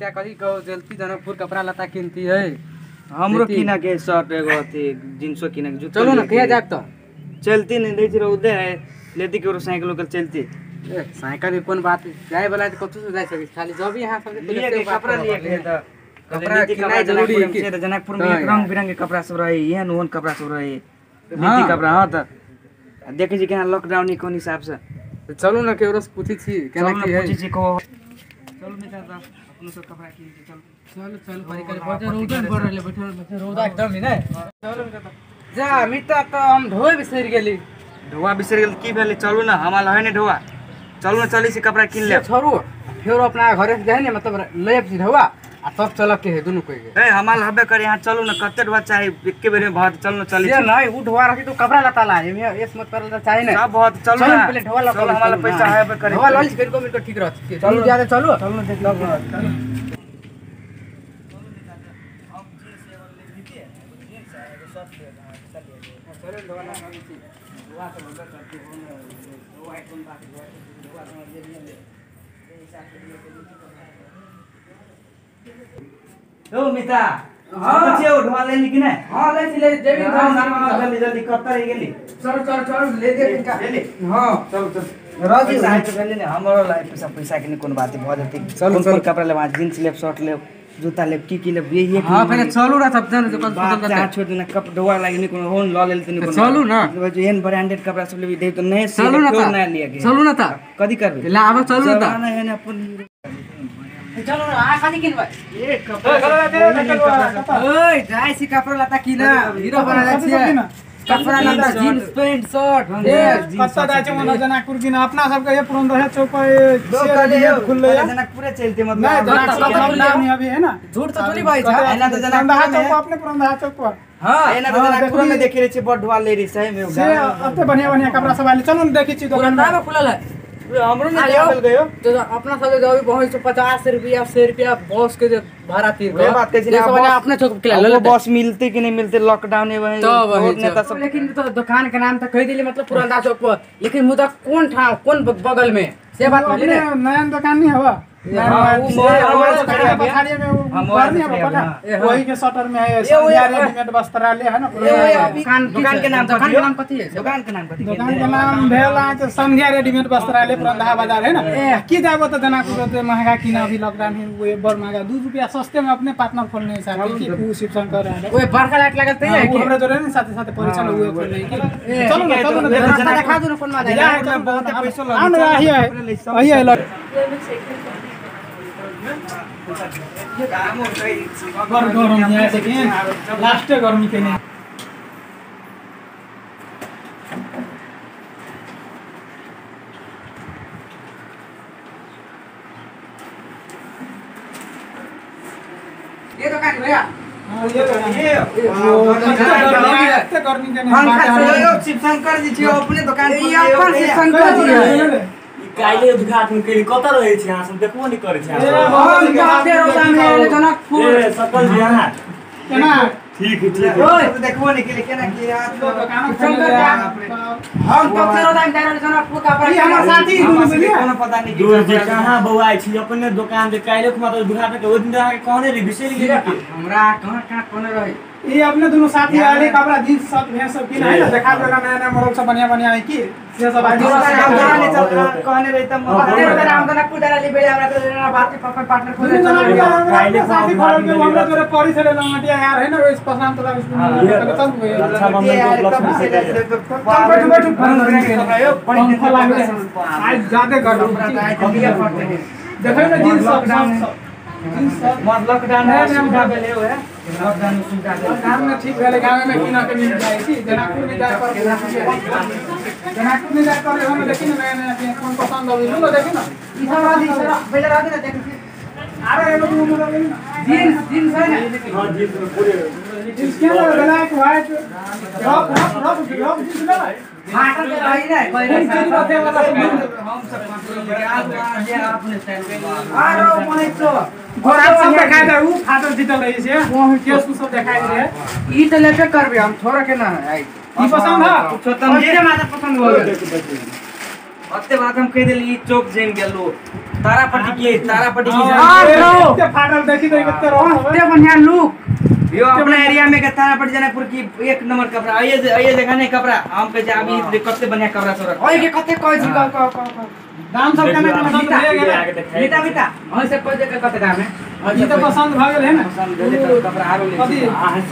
मिता कथी कहो जल्दी जनकपुर कपड़ा लत्ता किनती है। हमरो किना के शर्ट एगो अथी जींसो किना के जूता। चलू ना कहिया जाब त? चलती नहीं दै छी रौदे है लेती केकरो साइकिल ओकर चलती। ए साइकिल के कोन बात जाय वाला त कतौ से जाय सकै खाली जब यहाँ सब लिए कपड़ा लिए के त कपड़ा किनाइ जरूरी है कि जनकपुर में एक रंग बिरंग के कपड़ा सब रहे एहन ओहन कपड़ा सब रहे नीति कपड़ा। हां त देखै छी केना लॉकडाउन कोन हिसाब से। चलू ना केकरो से पूछै छी केना की है। पूछै छी को चलू मिता त अपनो सब कपड़ा किन छी। चलू चलू चलू परिकर बहुत रौदा बढ़ रहले बैठल बैठल रौदा एकदम ही नै। चलू मिता त जा मिता त हम ढोए बिसरि गेली। ढोआ बिसरि गेल की भेलै? चलू ना हमरा है नै ढोआ। चलू ना चलै छी कपड़ा किन लेब। छोड़ू फेर अपना घरे से जाय ने मतलब लेब छी ढोआ आ तब चलक के है दुनू कोई के। ए हमार हबे करे यहां चलू ना कते ढोआ चाही एके बेर में बहुत चलू ना चली। से नहीं उ ढोआ रखी तो कपड़ा लता ला एमे एस मत परल त चाही नै। सब बहुत चलू ना पहले ढोआ लता हमारा पैसा हबे करे ढोआ लल छी को मिनट ठीक रहत। चलू ज्यादा चलू चलू ना देख लो। ओ मिता हां पूछियो ढोआ लेली कि नै? हां ले छी ले जेबी जल्दी जल्दी कत रहि गेली। चल चल चल ले दे ले। हां चल चल राजी है त भेली ने हमरो लाइ पैसा पैसा के नै कोनो बात भ जति। कोन कोन कपड़ा लेब? जींस लेब शर्ट लेब जूता लेब की की लेब यही। हां पहले चलू ना तब जान जो कल चाह छोड़ देना कप ढोआ लागि नै कोनो होन ल लेल त नै कोनो। चलू ना जो एहन ब्रांडेड कपड़ा सब लेबी दे त नै चलू ना नै लिया के। चलू ना त कदी करबे ला आब चलू ना त नै है अपन चलो ना आ खाली किनबै ए कपड़ा ओए जाय छी कपड़ा लत्ता किना हीरो बना जाय छी कपड़ा लत्ता जींस पैंट शर्ट कत्ता जाय छै ओना जनकपुर किना अपना सब के पुरंदहा चौक पर खुलले है जनकपुरे चलते मतलब नहीं जनकपुर नहीं अभी है ना झूठ तो थोड़ी भाई छा एना त जनकपुर चौक पर अपने पुरंदहा चौक पर। हां एना त जनकपुर में देखे रहे छी बड़ ढोआ ले रही सही में से अते बढ़िया बढ़िया कपड़ा सब आले। चलो न देखै छी दुकान में खुलल है हमरो ने जाबल गयो तो अपना सब जो पहुंच 50 रुपया 100 रुपया बस के जो भाड़ा तीर के बात कहै छी अपने चौक के ले बस मिलते कि नहीं मिलते लॉकडाउन है वही बहुत नेता सब। लेकिन तो दुकान के नाम त कह दिली मतलब पुरंदा चौक पर लेकिन मुदा कोन ठाव कोन बगल में से बात भेलै ने। नया दुकान नहीं हवा वही के शटर में है रेडीमेड वस्त्रालय है ना। दुकान के नाम दुकान के नाम कथी है? दुकान के नाम कथी? दुकान के नाम भेल अहाँ संध्या रेडीमेड वस्त्रालय पुरंदहा बाजार है ना। की जाबो त जनकपुर ते महंगा किना अभी लॉकडाउन है वो बड़ महंगा 2 रुपया सस्ते में अपने पार्टनर खोलने हिसाब की उ शिवशंकर है ओए बड़का लाइट लागल त है कि हमरा जोरे ने साथे साथे परिचय हुए खोलने की। चलो ना चलो ना रास्ता दिखा दो ना कोन में जाए बहुत पैसा लगे आ ना आही है आही है बड़ गरम है लेकिन लास्ट गर्मी के नहीं। ये दुकान भैया हां ये ये गर्मी के नहीं। शिवशंकर जी छी अपने दुकान ये अपन शिवशंकर जी है। काल्हि उद्घाटन केली कत रहै छी अहाँ सब देखबो नहि करै छी अहाँ सब। हम कते रौदा में आयल जनकपुर ए सकल जी अहाँ केना ठीक है ठीक है ओए देखबो नहि केली केना की हाथ शंकर हम कते रौदा में आयल जनकपुर कपड़ा ई हमर साथी दुनू बुझलिए कोनो पता नहि दूर जी कहाँ बौआइ छी अपने दुकान जे काल्हि मतलब उद्घाटन के ओहि दिन अहाँ के कहने रही बिसरि गेली की हमरा कहाँ कहाँ कोने रही ये अपने दोनों साथी आले कपड़ा जींस शर्ट भैंस सब किना है ना देखा देना नया नया मॉडल सब बढ़िया बढ़िया है की से सब आदमी कहने चल कहने रही त राम जनकपुर दराली बेले हमरा तो बात के पापा पार्टनर खोले चल साथी खोल के हमरा तोरे परी से लंगटिया यार है ना ओइ पसंद तोरा चल अच्छा मंगल के उपलक्ष्य में चल बैठो बैठो पंखा लागले आज ज्यादा गर्मी देखै ना जींस सब जींस मत लॉकडाउन में सुविधा भेलै ओहे लॉकडाउन में सुविधा भेलै गाम में ठीक भेलै गाम में किना के मिल जाइ छी जनकपुर में जाय पर जनकपुर में जाय पर हम देखी ना नया नया के कोन पसंद आबि लो देखी ना ई सब आदि पहिले रहत ना देखी अरे एगो दू मोडल ना जींस जींस है ना हां जींस में पूरे जींस के black white rock rock rock rock jeans ना फाटल के रही ना कोन चीज बाते वाला हम सब आज अपने स्टाइल के आरो मोहित तो गोरा सब देखाय दे उ फाटल जीतल रही छै केस सब देखाय दे ई त लेबे करबे हम थोड़ा के ना है ई पसंद है छोटन जे माता पसंद हो गेल ओते बात हम कहि देली ई चौक जम गेलो तारापट्टी के तारापट्टी की के फाटल देखी तो कते रहो कते बढ़िया लुक यो अपना एरिया में के तारापट्टी जनकपुर की एक नंबर कपड़ा आइए आइए देखा नहीं कपड़ा हम पे अभी कते बढ़िया कपड़ा सब रख ओइ के कते कहै छी कह कह कह दाम सब केना पसंद भए गेल मिता मिता ओइ से कह दे के कते दाम है ई त पसंद भ गेल है ना पसंद भेले त कपड़ा आरो ले कथी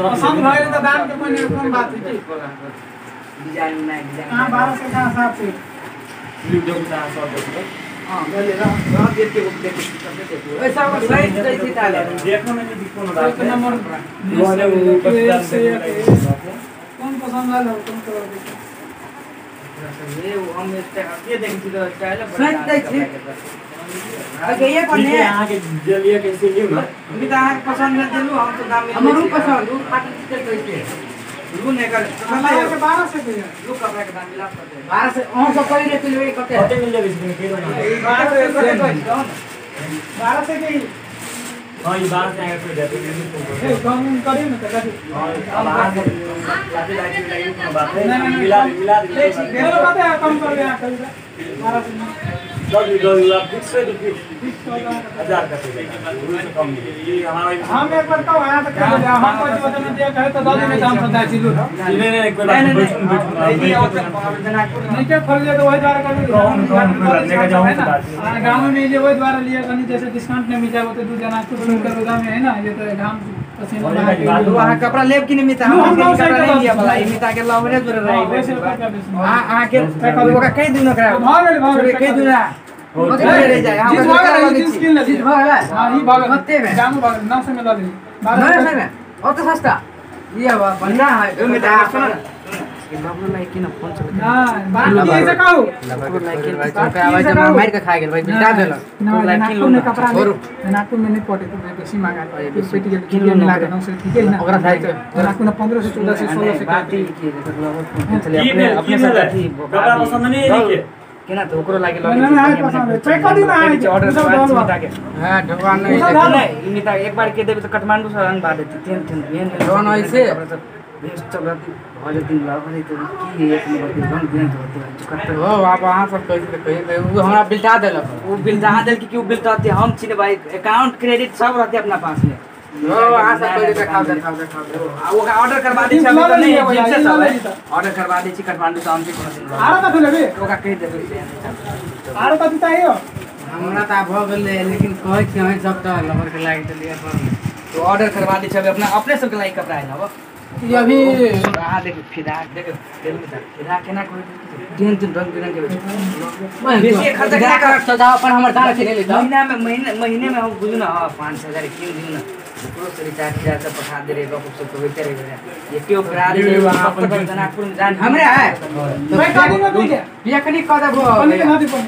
पसंद भ गेल त दाम के कोन कोन बात है की डिजाइन नहीं डिजाइन हां 1200 का हिसाब से वीडियो को दाम सब देखो हां भले रह देख के देख के देखो ऐसा साइज दै छी ताले देखो में नहीं कोनो बात एक नंबर वाले वो बस कौन पसंद आल कौन कलर देखो ये हम स्टाइल ये देख छी तो स्टाइल साइज दै छी आगे ये कोन है अहाँ के जलिया कैसे लियो ना अभी त अहाँ के पसंद न देलु हम तो दाम हमरो पसंद उ फाटल चिकल कैसे लू ने कर हमरा के 1200 के लू कपड़ा के दाम मिला सकते 1200 अहाँ सब कहि रे किलो कते कते मिल जाबे इसमें के ना 1200 1200 के हां ई 1200 आएगा तो जाते ए कम करी न त कथी हां अब अहाँ लाते लाते लगी कोनो बात नहीं मिला मिला मेरो बात है कम कर दे कभी 1200 दस दस आप फिक्स है तो फिक्स 1000 का से कम नहीं ये हमारा हम एक बार कहो आया तो कह दे हम कोई वचन दिया कहे तो दस दिन हम सदा चिलू नहीं नहीं कोई बात नहीं बैठो नहीं और जनकपुर नहीं के खोल ले तो वही द्वारा कर लेके जाऊं हां गांव में लिए वही द्वारा लिए कनी जैसे डिस्काउंट नहीं मिल जाए तो दू जनकपुर सुन कर गांव में है ना ये तो घाम पसीना बहा वहां कपड़ा लेब कि नहीं मिता हम कपड़ा नहीं लिया वाला ई मिता के लावरे जोरे रही हां हां के ओकरा कहि दिनु ओकरा भ गेल भ गेल कहि दिनु रह जाए हम जींस भ गेल जींस किन ले जींस भ गेल हां ई भ गेल कते में दाम भ गेल 900 में ल ली 900 में और तो सस्ता ये बढ़िया है मिता सुन ये बाबू लाई किन फोन चल ना बात की से कहू बाबू लाई किन आवाज मार के खा गेल भाई बिटा देलक नागपुर में कपड़ा नागपुर में नहीं पटे तो बेसी मांगा पेटी के किन मिला के 900 ठीक है ना ओकरा खाइ के नागपुर में 1500 1400 1600 बात ई की अपने अपने साथ कपड़ा पसंद नहीं है के केना तो ओकरो लागे लगे ना पसंद है पे कदी ना आए ऑर्डर मिता के हां भगवान नहीं नहीं मिता एक बार के देबे तो काठमांडू से रंग बांध देती तीन तीन मेन कौन ऐसे बेस्ट चल रहती हो जतिन लाभ रही तो की एक नंबर के रंग बिरंग होते हैं कत हो आप अहाँ सब कैसे कहिए उ हमरा बिलटा देलक उ बिलटा देल कि उ बिलटाते हम छी भाई अकाउंट क्रेडिट सब रहते अपना पास में हो अहाँ सब कहि देखाओ देखाओ देखाओ आ ओकरा ऑर्डर करवा दै छी अभी तो नहीं जींस सब ऑर्डर करवा दै छी काठमांडू से हम छी कोनो दिन आरो कथि लेबे ओकरा कहि देबै आरो कथि चाहियो हमरा त भ गेलै लेकिन कहै छी अहीं सब त लबर के लागि देलियै पर तो ऑर्डर करवा दै छी अभी अपना अपने सब के लागि कपड़ा है ना ये अभी आ देख फिदा देख तेल में फिदा केना कोई तीन तीन रंग बिरंग के बेसी खर्चा केना कर सजाव पर हमर दान के ले महीना में महीने महीने में हम बुझू ना हां 5000 किन दिउ ना ओकरो से रिचार्ज हजार से पठा दे रे गप सब होते रहे ये क्यों करा दे वहां पर जनकपुर में जान हमरे है मैं कादी में भी बिया कनी क देबो पनी के ना दी पनी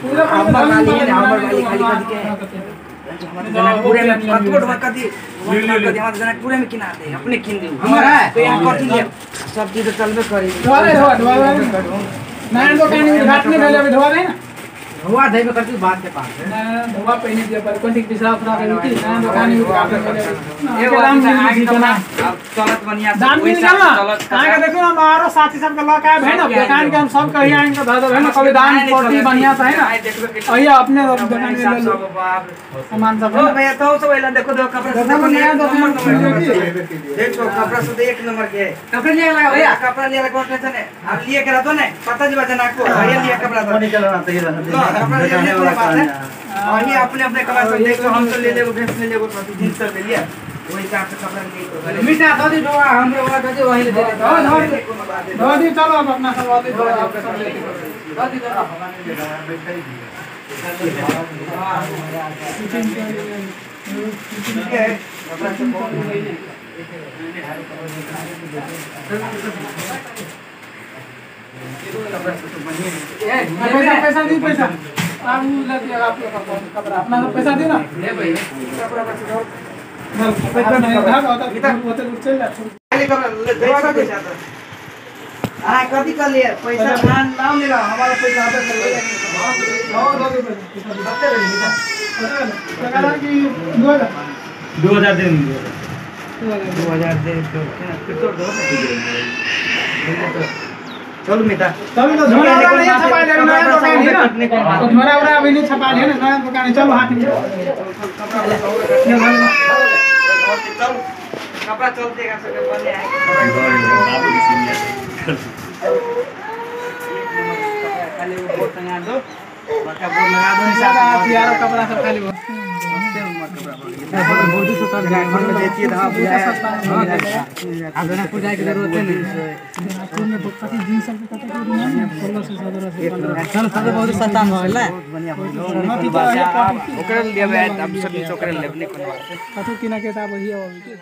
पूरा हमर वाली है हमर वाली खाली कथी के हमारे जनकपुर में कतको ढोवा कथी कथी हमारे जनकपुर में किना दे अपने किन दे हमर है तो यहां कथी ले सब चीज तो चलबे करी धोआ दे धोआ धोआ नया दुकान उद्घाटन भेल अभी धोआ दे ना धोआ देबे करती बात के पास है ना धोआ पहिने दिया पर कोन ठीक विश्वास ना करी कि नया दुकान उद्घाटन भेल एगो दाम मिल गेल अब चलत बढ़िया दाम मिल गेल ना अहाँ के देखो ना आरो साथी सब के लऽ के आएब है ना दुकान के हम सब कही आएंगे धऽ देब है ना कभी दाम पड़ती बढ़िया से है ना अहिया अपने दुकान में ले लो सामान सब ओ भैया तो सब एला देखो देखो कपड़ा सब देखो नया दुकान देखो कपड़ा सब एक नंबर के कपड़ा ले लगा भैया कपड़ा ले लगा टेंशन है अब लिए के रहतो ने पता जबा जनकपुर भैया लिए कपड़ा तो निकल रहा था कपड़ा ले ले बात है और ये अपने अपने कपड़ा सब देखो हम तो ले लेबो ड्रेस ले लेबो तो जींस सब ले लिया वही हिसाब से कपड़ा ले तो मिटा दो दी ढोआ हमरो वाला दो दी वही ले दे दो दो दी चलो अब अपना सब दो दी सब ले दो दी दो ठीक है कपड़ा सब बहुत पैसा पैसा दी पैसा आप ले दिया आपके कपड़ा अपना पैसा दे ना ले भाई कपड़ा बस दो पैसा नहीं धागा होता होते चल जा खाली कपड़ा ले दे पैसा तो हां कथी कर लिए पैसा ध्यान नाम ले हमारा पैसा आता चल दो दो पैसा कते रही लगा कि 2000 2000 दे 2000 दे तो केना फिर तोड़ दो। चलू मिता चलू तो झोरा उरा नहीं छपा ले नया दुकान है ना तो झोरा उरा अभी नहीं छपा ले ना नया दुकान है चलो हाथ में चलो कपड़ा चलते का सके बने आए खाली वो बोर्ड टंगा दो बड़का बोर्ड लगा दो सादा यार कपड़ा सब खाली बोर्ड से सब जाए में देती है हां अब जनकपुर जाए की जरूरत नहीं जनकपुर में कथी जींस सब कते के 16 से 17 से 15 चल सब बहुत सस्ता में होइल ना बहुत बढ़िया होइल ओकरा लेबै अब सब ओकरा लेबने कोनो बात कथु किना के साहब वही आबै।